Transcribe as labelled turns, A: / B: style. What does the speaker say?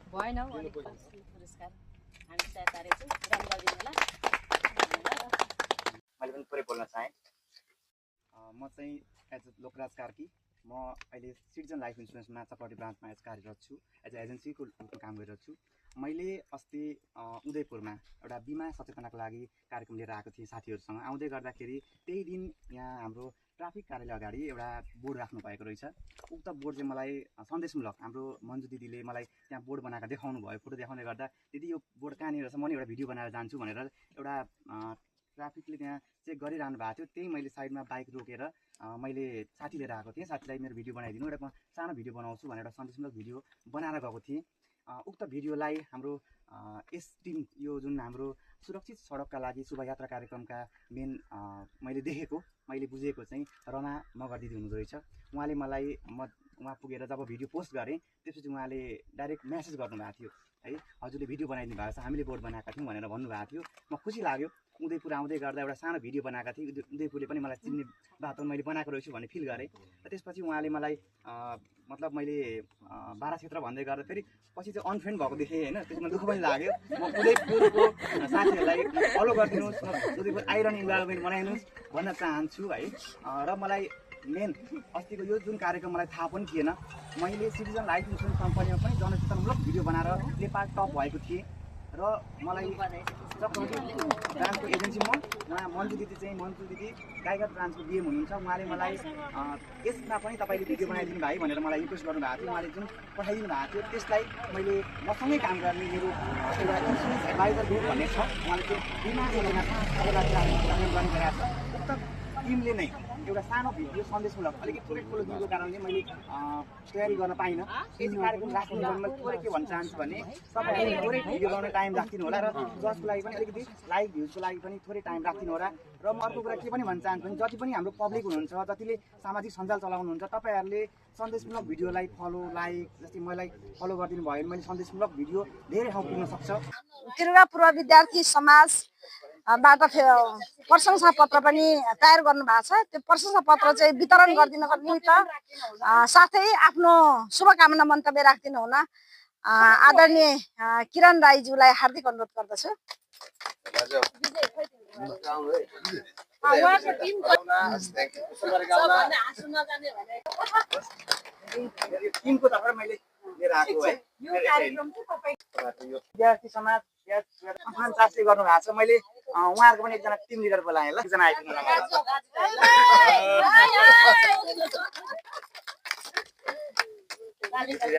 A: भएन अलिक पुरस्कार हामी तयार पारेछौँ रन गरिदिनु होला।
B: मैले पनि पुरै बोल्न चाहेँ। म चाहिँ एज अ लोकराज कार्की, म अहिले सिटिजन लाइफ इन्सुरेन्स माछापट्टि ब्रान्चमा एज कार्यरत छु, एज अ एजेन्सीको रूपमा काम गरिरहेको छु। मैले अस्ति उदयपुरमा एउटा बिमा सचेतनाको लागि कार्यक्रम लिएर आएको थिएँ साथीहरूसँग। आउँदै गर्दाखेरि त्यही दिन यहाँ हाम्रो ट्राफिक कार्यालय अगाडि एउटा बोर्ड राख्नु भएको रहेछ। उक्त बोर्ड चाहिँ मलाई सन्देशमूलक हाम्रो मन्जु दिदीले मलाई त्यहाँ बोर्ड बनाएर देखाउनु भयो। फोटो देखाउँदै गर्दा दिदी यो बोर्ड कहाँनिर रहेछ, म नि एउटा भिडियो बनाएर जान्छु भनेर एउटा ट्राफिकले त्यहाँ चेक गरिरहनु भएको थियो। त्यही मैले साइडमा बाइक रोकेर मैले साथी लिएर आएको थिएँ। साथीलाई मेरो भिडियो बनाइदिनु, एउटा म सानो भिडियो बनाउँछु भनेर सन्देशमूलक भिडियो बनाएर गएको थिएँ। उक्त भिडियोलाई हाम्रो यस टिम, यो जुन हाम्रो सुरक्षित सडकका लागि शोभायात्रा कार्यक्रमका मेन मैले देखेको, मैले बुझेको चाहिँ रमा मगर दिदी हुनुहुँदो रहेछ। उहाँले मलाई उहाँ पुगेर जब भिडियो पोस्ट गरेँ त्यसपछि उहाँले डाइरेक्ट म्यासेज गर्नुभएको थियो है, हजुरले भिडियो बनाइदिनु भएको छ, हामीले बोर्ड बनाएका थियौँ भनेर भन्नुभएको थियो। म खुसी लाग्यो। उदयपुर आउँदै गर्दा एउटा सानो भिडियो बनाएका थिएँ, उदयपुरले पनि मलाई चिन्ने बाटो मैले बनाएको रहेछु भन्ने फिल गरेँ। र त्यसपछि उहाँले मलाई मतलब मैले बारा क्षेत्र भन्दै गर्दा फेरि पछि चाहिँ अनफ्रेन्ड भएको देखेँ होइन, त्यसमा दुःख पनि लाग्यो। म उदयपुरको साथीहरूलाई फलो गरिदिनुहोस्, उदयपुर आइरहने इन्भाइरोमेन्ट बनाइदिनुहोस् भन्न चाहन्छु है। र मलाई मेन अस्तिको यो जुन कार्यक्रम मलाई थाहा पनि थिएन, मैले सिटिजन लाइफ इन्सुरेन्स कम्पनीमा पनि जनचेतनामूलक भिडियो बनाएर नेपाल टप भएको थिएँ। र मलाई ब्रान्चको एजेन्सी उहाँ मन्जु दिदी टाइगर ब्रान्चको डिएम हुनुहुन्छ। उहाँले मलाई यसमा पनि तपाईँले भिडियो बनाइदिनु भाइ भनेर मलाई रिक्वेस्ट गर्नुभएको थियो। उहाँले जुन पठाइदिनु भएको थियो त्यसलाई मैले मसँगै काम गर्ने मेरो एउटा इन्सुरेन्स एडभाइजर ग्रुप भन्ने छ, उहाँले चाहिँ बिमा योजना गर्ने गरेका छ। उक्त टिमले नै एउटा सानो भिडियो सन्देशमूलक अलिकति थोरै ठुलो दिनको कारणले मैले तयारी गर्न पाइनँ। यस कार्यक्रम राख्नु मैले थोरै के भन्न चाहन्छु भने तपाईँहरूले थोरै भिडियो बनाउने टाइम राखिदिनु होला र जसको लागि पनि अलिकति लाइभ भ्युजको लागि पनि थोरै टाइम राखिदिनु होला। र म अर्को कुरा के पनि भन्न चाहन्छु भने जति पनि हाम्रो पब्लिक हुनुहुन्छ, जतिले सामाजिक सञ्जाल चलाउनुहुन्छ, तपाईँहरूले सन्देशमूलक भिडियोलाई फलो लाइक जस्तै मलाई फलो गरिदिनु भयो भने मैले सन्देशमूलक भिडियो धेरै ठाउँ पुग्न सक्छ।
C: त्रिपुरा पूर्व विद्यार्थी समाज बाट प्रशंसा पत्र पनि तयार गर्नु भएको छ। त्यो प्रशंसा पत्र चाहिँ वितरण गरिदिनको निमित्त साथै आफ्नो शुभकामना मन्तव्य राखिदिनु हुन आदरणीय किरण राईज्यूलाई हार्दिक अनुरोध गर्दछु।
B: टिमको तर्फबाट मैले लिएर आएको है, विद्यार्थी समाज महान शास्त्री गर्नु भएको छ। मैले उहाँहरूको पनि एकजना टिम लिडर बोलाएँ ल, एकजना आइपुग्नु